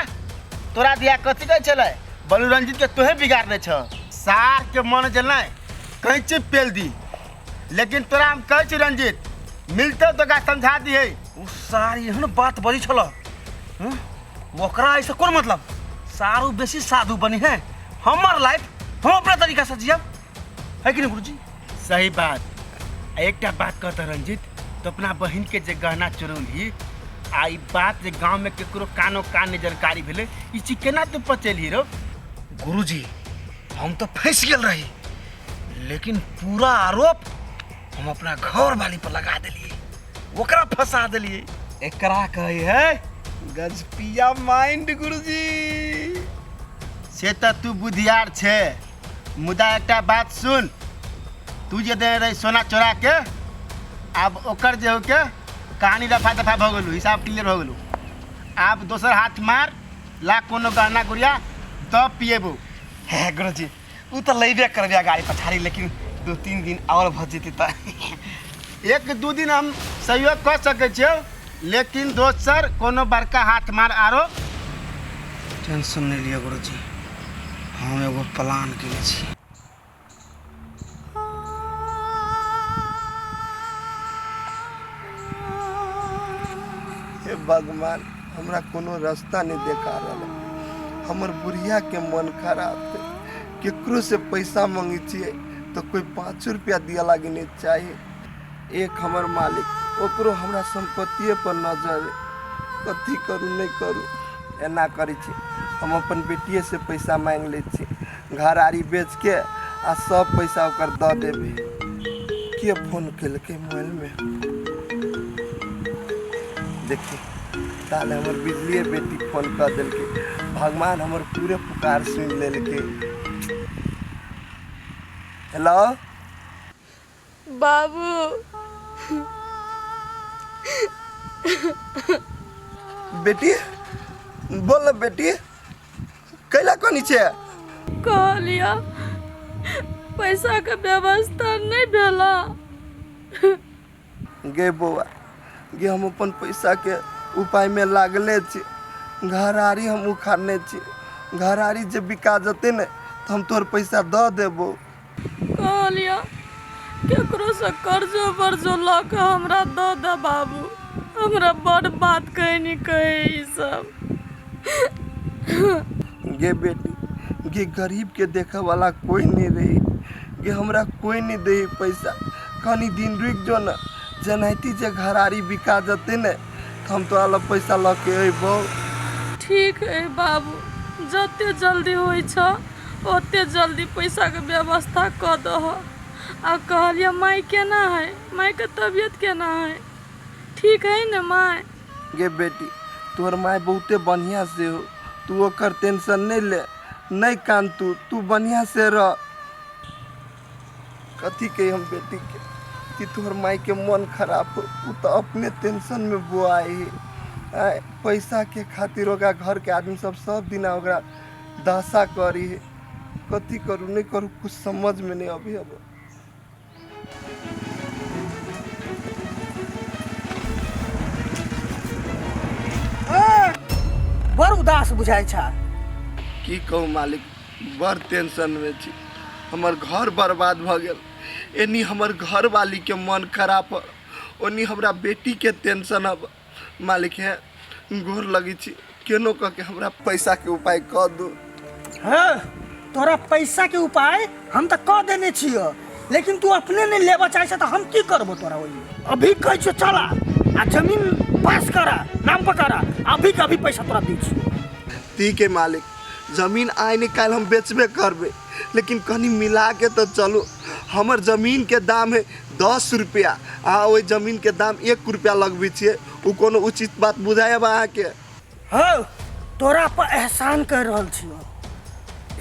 तोरा दिया कथी कहै छलै, बलू रंजीत के तोहे बिगाड़ने छ। सार के मन जे नहीं कैंची पेल दी, लेकिन तोरा हम कहै छी रंजीत मिलते तो ओकरा समझा दिहे। उ सार एहन बात बजै छल, ओकरा ऐसे कोन मतलब, सारू बेसी साधु बनी है, हमर लाइफ हम अपना तरीका से जियब, है कि नहीं गुरुजी? सही बात। आ एकटा बात कहता रंजीत, तो अपना बहिन के जे गहना चोरौलही आ ई बात जे गांव में केकरो कानो कान नहीं जानकारी भेलै, ई चीज केना तू पचेलही रो? गुरुजी हम तो फंस गेल रही, लेकिन पूरा आरोप हम अपना घर वाली पर लगा देलिए, ओकरा फंसा देलिए। एकरा कहै है गजपिया माइंड गुरुजी। से तऽ तू बुधियार छे, मुदा एकटा बात सुन, तू जे देने रही सोना चोरा के, आब ओकर जे हो के कहानी रफा दफा भऽ गेलू, हिसाब क्लियर भऽ गेलू। आब दोसर हाथ मार ला कोनो गहना गुड़िया तब पिएबो। हे गुरुजी उ तऽ लेबे करबे गाड़ी पछाड़ी, लेकिन 2-3 दिन और भऽ जेतै तऽ। 1-2 दिन हम सहयोग कऽ सकै छियौ, लेकिन दोसर कोनो बड़का हाथ मार आरो। टेंशन नहीं लिअ गुरुजी, हम एगो प्लान केने छी। हे भगवान हमरा कोनो रास्ता नहीं देखा रहल, हमर बुढ़िया के मन खराब है, केकरो से पैसा मांगे छियै तो कोई 5 रुपया दिया लागी नहीं चाहिए। एक हमर मालिक ओकरो हमरा संपत्तिये पर नजर है, कथी करू नहीं करू। एना करै छी हम अपन बेटिए से पैसा मांगि लै छी, घर आरी बेच के आ सब पैसा ओकर दऽ देबै। के फोन केलकै मोबाइल में? देखी ताले हमर बिजलिए बेटी फोन कऽ देलकै। भगवान हमर पूरे पुकार सुनि लेलकै। हेलो बाबू बेटी, बोल ना बेटी, कैला कोनी छे? कहलिया पैसा के व्यवस्था नहीं भेला। गे बौआ गे, हम अपन पैसा के उपाय में लागले छी। घरारी हम उखाड़ने छी। घरारी जे बिका जते ने तो हम तोहर पैसा दऽ देबो। कहलिया केकरो से कर्जो वर्जो लऽ के हमरा दऽ दे बाबू, हमरा बड़ बात कहे नहीं कहे ई सब। गे बेटी गे, गरीब के देखे वाला कोई नहीं रही गे, हमरा कोई नहीं दे पैसा। कनी दिन रुक जो ना, जेनाहिते जे घरारी बिका जते ने तो हम तोरा लग पैसा लऽ के अयबौ। ठीक है बाबू, जते जल्दी होइ छ ओते जल्दी पैसा के व्यवस्था कऽ दह। आ कहलियै माय केना है, माय के तबियत केना है, ठीक है ने माय? गे बेटी, तोहर माय बहुते बढ़िया से हो, तू ओकर टेंशन नहीं ले, नहीं कान, तू तू बढ़िया से रह। कथी कही हम बेटी के कि तोहर माय के मन खराब हो, उ तो अपने टेंशन में बोआई है। आय पैसा के खातिर ओकरा घर के आदमी सब सब दिना ओकरा दशा करी है। कथी करू नहीं करू कुछ समझ में नहीं अभी। अब बड़ उदास बुझाइ छ। की कहू मालिक, बड़ टेंशन में छी। हमर घर बर्बाद भऽ गेल। एनी हमर घर वाली के मन खराब, ओनी हमरा बेटी के टेंशन। अब मालिक है गोर लगी छी, केनो कऽ के हमरा पैसा के उपाय कऽ दू। हाँ, तोरा पैसा के उपाय हम तऽ कऽ देने छियो, लेकिन तू अपने नहीं लेबऽ चाहै छ तऽ हम की करबो तोरा? ओहि अभी कहै छियो चला आ जमीन पास करा, नाम पर करा, अभी के अभी पैसा तोरा दै छियो। ठीक है मालिक, जमीन आइ नहीं काल्हि हम बेचबे करबै, लेकिन कनी मिला के तो चलू। हमर जमीन के दाम है 10 रुपया, आ ओहि जमीन के दाम 1 रुपया लगबै छियै, उ कोनो उचित बात बुझायब अहाँके? हौ, तोरा पर एहसान कर रहल छियो।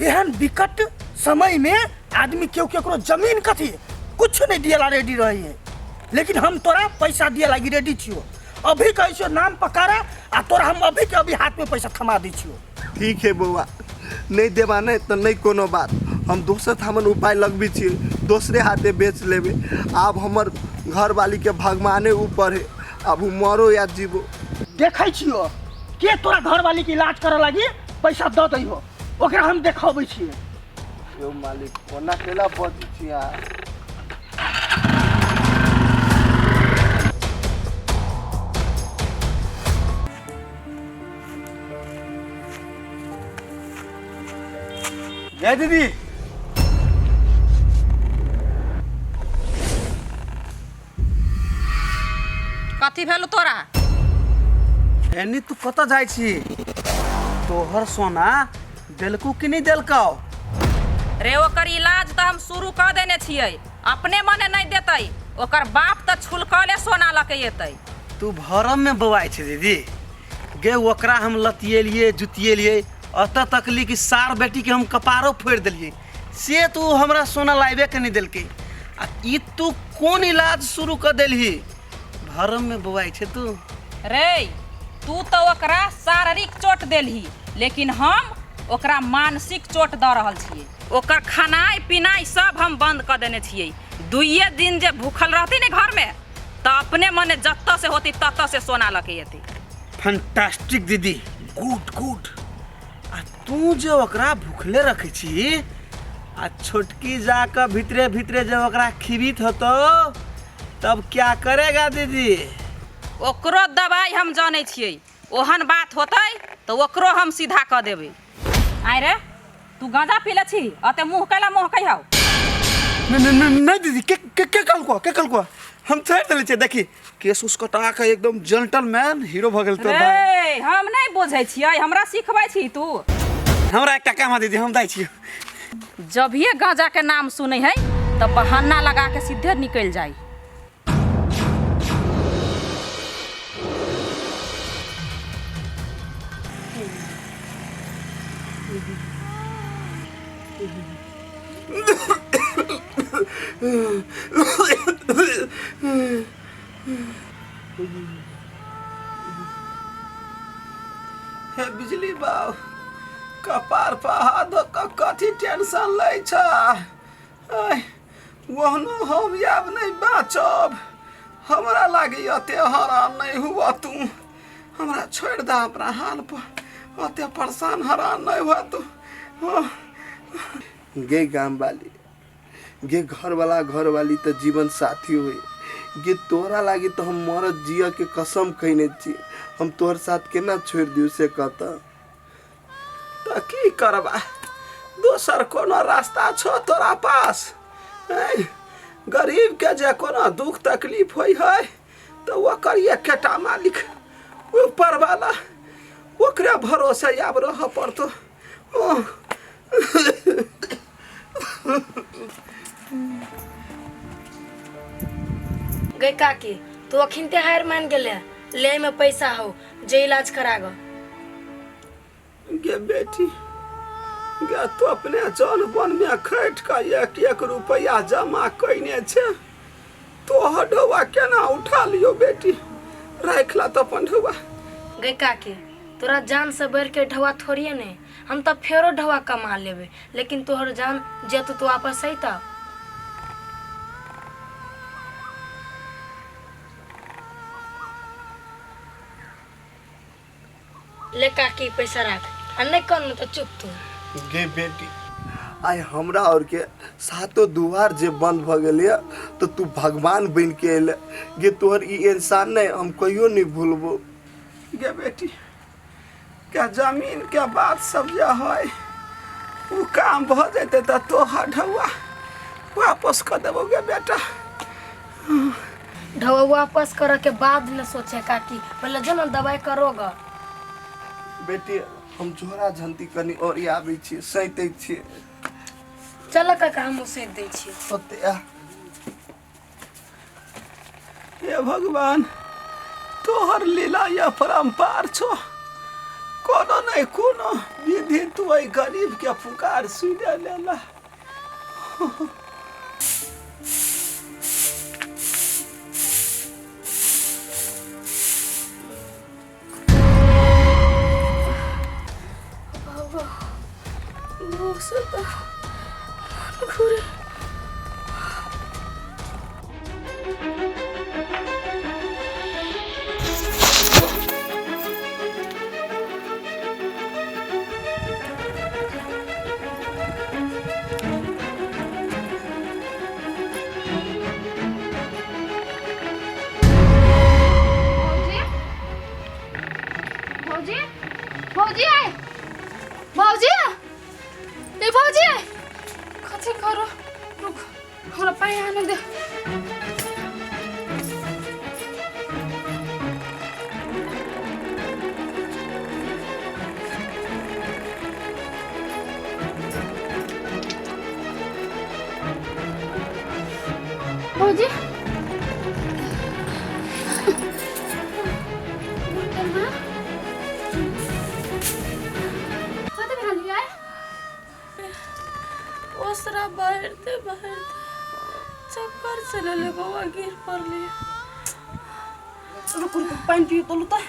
एहन विकट समय में आदमी केओ केकरो जमीन कथी कुछ नहीं दिएला रेडी रही है, लेकिन हम तोरा पैसा दिए लागी रेडी छियो। अभी कहै छियो नाम पकारा आ तोरा हम अभी के अभी हाथ में पैसा थमा दै छियो। ठीक है बौआ, नहीं देबा नहीं तो नहीं कोनो बात, हम दोसर थामन उपाय लगबै छियै, दोसरे हाथे बेच लेबै। आब हमर घरवाली के भगवाने ऊपर है, आब उ मरो या जीवो। देखै छियो के तोरा घरवाली के इलाज करे लागी पैसा दऽ दै हो, ओकरा हम देखबै छियै। यौ मालिक, ओना केला बजै छी अहाँ? जय दीदी। कथी भेल तोरा? एनी तू कतऽ जाइ छी? तोहर सोना देलकू कि नहि देलकौ? रे ओकर इलाज तऽ हम शुरू कऽ देने छियै, अपने मने नहीं देतै, ओकर बाप तऽ छुलकले सोना लऽ के एतै। तू भरम में बौआइ छै दीदी गे। ओकरा हम लतिएलियै जुतिएलियै, अतऽ तकली कि सार बेटी के हम कपारो फोड़ि देलियै, से तू हमरा सोना लाबे के नहि देलकै। आ ई तू कोन इलाज शुरू कऽ देलही? भरम में बौआइ छै तू। रे तू तऽ ओकरा शारीरिक चोट देलही, लेकिन हम ओकरा मानसिक चोट दऽ रहल छियै। ओकर खानाइ पिनाइ सब हम बंद कऽ देने छियै। दुइये दिन जे भूखल रहतै ने घरमे तऽ अपने मने जतऽ से होतै ततऽ से सोना लऽ के एतै। फैंटास्टिक दीदी, गुड गुड। आ तू जे ओकरा भूखले रखै छी आ छोटकी जाकऽ भीतरे भीतरे जब ओकरा खिबित होतो तब क्या करेगा दीदी? ओकरो दवाइ हम जानै छियै, ओहन बात होतै तऽ ओकरो हम सीधा कऽ देबै। आँय रे, तू गांजा पी ले छी, अते मुँह कैला महकै हौ? नहीं दीदी, के के के कहलको, के कहलको? हम छोड़ि देले छियै। देखी केस उस कटा के एकदम जेंटलमैन हीरो भऽ गेल तोर भाई। रे हम नहि बुझै छियै, हमरा सिखबै छी तू? हमरा एकटा काम है दीदी, हम जाइ छियै। जभिए गांजा के नाम सुनै है तऽ बहाना लगा के सीधे निकलि जाइ। हे बिजली बाबू कपार पर हाथ धऽ कऽ कथी टेंशन लै छ आइ ओहनो हम आब नहि बाँचब हमरा लागैए एते हरान नहि हुअ तू हमरा छोड़ि दे अपना हाल पर ओते परेशान हरान नहि हुअ तू हाँ। गे गाम वाली गे घरवाला घरवाली तऽ जीवन साथी होइ गे तोरा लागी तऽ हम मरद जियऽ के कसम खैने छी हम तोहर साथ केना छोड़ि दियौ से कहता तऽ की करबा दोसर कोनो रास्ता छौ तोरा पास ऐं? गरीबके जे कोनो दुख तकलीफ होइ है तऽ ओकर एकेटा मालिक ऊपरवाला ओकरे भरोसे आब रहऽ पड़तौ ओ गई काकी तू अखिनते हार मान गेले ले में पैसा हो जे इलाज करा गो गे बेटी गे तो अपने जन बन में खटि कऽ एक एक रुपैआ जमा कयने छै तोहर ढौआ केना उठा लियौ बेटी राखि ला तऽ अपन ढौआ गई काकी तोरा जान से बढ़ के ढौआ थोड़िए ने हम तऽ फेरो ढौआ कमा लेबे लेकिन तोहर जान जेतौ तो वापस अयतौ ले काकी पैसा राख आ नहीं कन तो चुप तू गे बेटी आइ हमरा और के सातो दुआर जे बंद भऽ गेल यऽ तऽ तू भगवान बनि के अयले गे तोहर ई एहसान नहि हम कहियो नहि भूलबो गे बेटी के जमीन के बात सब जे है ओ काम भऽ जेतै तऽ तोहर ढौआ वापस कऽ देबौ गे बेटा ढौआ वापस करे के बाद न सोचे काकी पहले जो ना दवाई करोगा बेटी हम झोरा झंती कनि और आबै छियै सैतै छियै चल काका हम उसे दै छियै ओते आ हे भगवान तोहर लीला या परम्पार छो कोनो नहि कोनो विधि तू एहि गरीब के पुकार सुनि लेला बाबा भूख से तो घूरे भौजी भौजी भौजी आय भौजी ए भौजी आय कथी करो रुक हमरा पानि आने दे भौजी कथी भेल आय ओसरा बहरते बहरते चक्कर चले ले बौआ गिर पड़ली रुक रुक पानि पियो तो लूता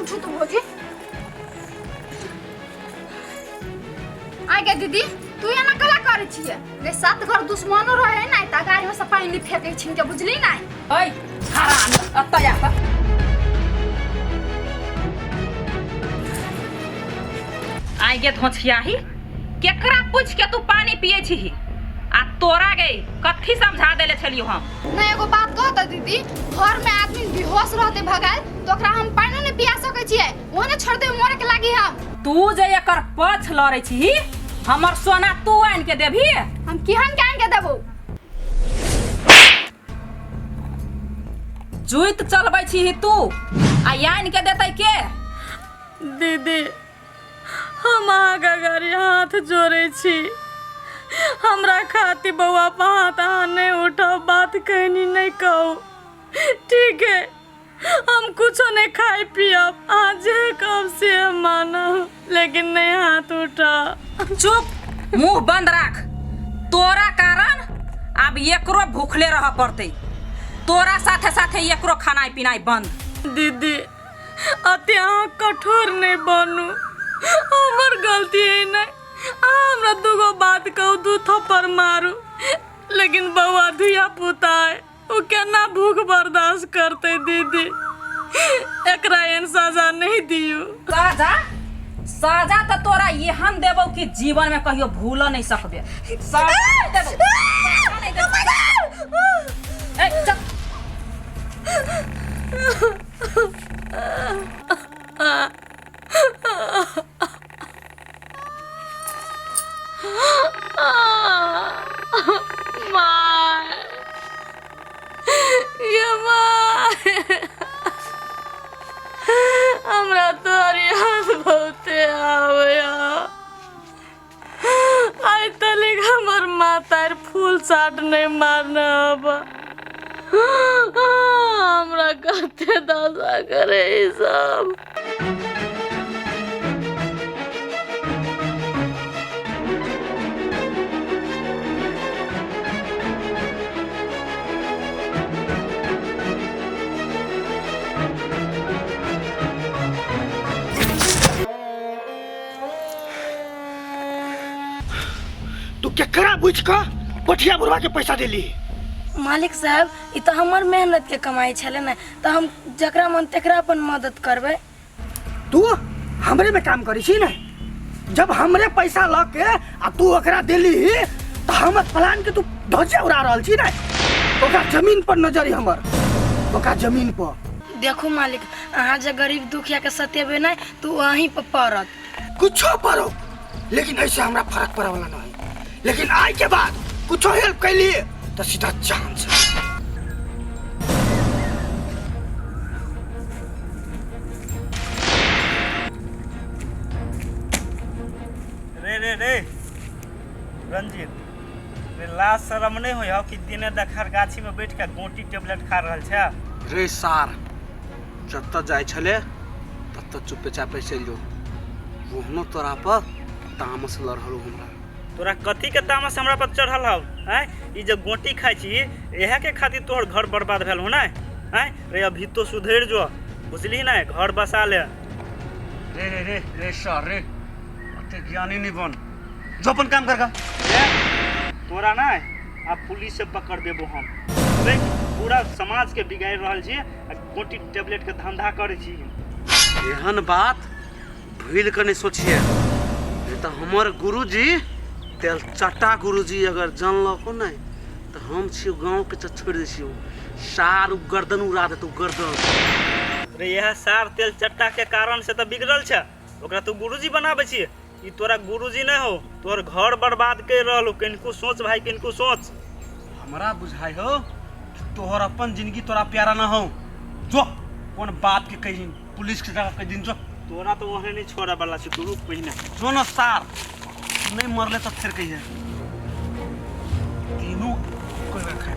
उठू तो भौजी आ गे दीदी तू एना कला करै छियै गे सात घर दुश्मनो रहे ने तऽ गाड़ी में से पानि नहि फेकै छिन के बुझली नै ओइ हरामी एतऽ आ तऽ आइ गे धोछियाही केकरा पूछ के तू पानी पिए छीही आ तोरा गे कथी समझा देले छलियो हम नहीं एगो बात कह तऽ दीदी घर में आदमी बेहोश रहते भगाल तो ओकरा हम पानिओ नहीं पिया सकै छियै ओहो ने छोड़ देबै मरे के लागी हम तू जे एकर पछ लड़ै छीही हमर सोना तू आनि के देबही हम केहन के आनि के देबौ जुइत चलबै छीही तू आ आनि के देतै के दीदी हम अहाँके अगाड़ी हाथ जोड़ै छी, हमरा खातिर बौआ पर हाथ अहाँ नहि उठाउ, बात कहनी नहि कहू। ठीक है, हम कुछो नहीं खाए पियब, अहाँ जे कहब से हम मानब, लेकिन नहीं हाथ उठाउ। चुप, मुंह बंद राख। तोरा कारण आब एकरो भूखले रह पड़तै। तोरा साथे साथे एकरो खानाइ पिनाइ बंद। दीदी, अति अहाँ कठोर नहीं बनू, हमर गलती है नहीं। अहाँ हमरा दूगो बात कहू, दू थप्पड़ मारू, लेकिन बौआ धिया पुता है, ओ केना भूख बर्दाश्त करते दीदी? एकरा एहन सजा नहीं दियौ। सजा? सजा तो तोरा एहन देबौ कि जीवन में कहियो भूल नहीं सकबे। सजा नहीं देबौ, सजा नहीं देबौ। ए, चल। माय ये माय, हमरा तोहर याद बहुते आबैया। आइ तलिक हमर माता फूल चाट नहीं मारने अब, हमरा कते दशा करे ई सब। तू केकरा बुझ कऽ पठिया बुढ़वा के पैसा देली? मालिक साहब, ई तऽ हमर मेहनत के कमाई छलै ने, तऽ हम जकरा मन तकरा अपन मदद करबै। तू हमरे में काम करी छी ने, जब हमरे पैसा लऽ के आ तू ओकरा देली तऽ हमर प्लान के तू धज्जिया उड़ा रहल छी ने। ओकरा जमीन पर नजर हमर, ओकरा जमीन पर। देखू मालिक, अहाँ जे गरीब दुखिया के सतेबै नहि तऽ ओ अहीं पर पड़त। कुछो पड़ो, लेकिन ऐसे हमरा फर्क पड़े वाला नहीं। लेकिन आय के बाद कुछो हेल्प कैली तो सीधा जान से। रे रे रे रंजीत रे, लाज शरम नहीं होय हौ कि दिने दखार गाछी में बैठ के गोटी टेबलेट खा रहल छै? रे सार, जतऽ जाइ छले ततऽ चुपे चापे चलि जो, ओहनो तोरा पर तामस लड़ल हमरा। तोरा कथी के तामस हमरा पर चढ़ल हौ? आँय, ई जे गोटी खाइ छी इएह के खातिर तोहर घर बर्बाद भेल हो ने? आँय रे, अभी तो सुधरि जो, बुझली ने, घर बसा ले। रे रे रे रे सार रे, अते ज्ञानी नहीं बन, जो अपन काम कर। तोरा ने आब पुलिस से पकड़ देबो हम। रे पूरा समाज के बिगाड़ि रहल छी आ गोटी टेबलेट के धंधा करै छी। एहन बात भूल के नहीं सोचिए, नहीं तो हमर गुरुजी तेल चट्टा गुरुजी अगर जानलको नहीं तो हम छियो गाँव के छोड़ दै छियो, सार उ गर्दन उड़ा देतौ गर्दन। रे यह सार तेल चट्टा के कारण से तो बिगड़ल छै, ओकरा तू गुरुजी बनाबै छी। ई तोरा गुरुजी नहीं हो, तोहर घर बर्बाद कर रहल हो। किनको सोच भाई, किनको सोच। हमरा बुझाइ हो कि तोहर अपन जिंदगी तोरा प्यारा ना हो, जो कोन बात के कही पुलिस के जगह कह दिन जो। तोरा तो ओहने नहीं छोड़े वाला छै, तू रुक पहिने। जो न सार नहीं मरले तो फिर कहिए तीनों कोई खाए।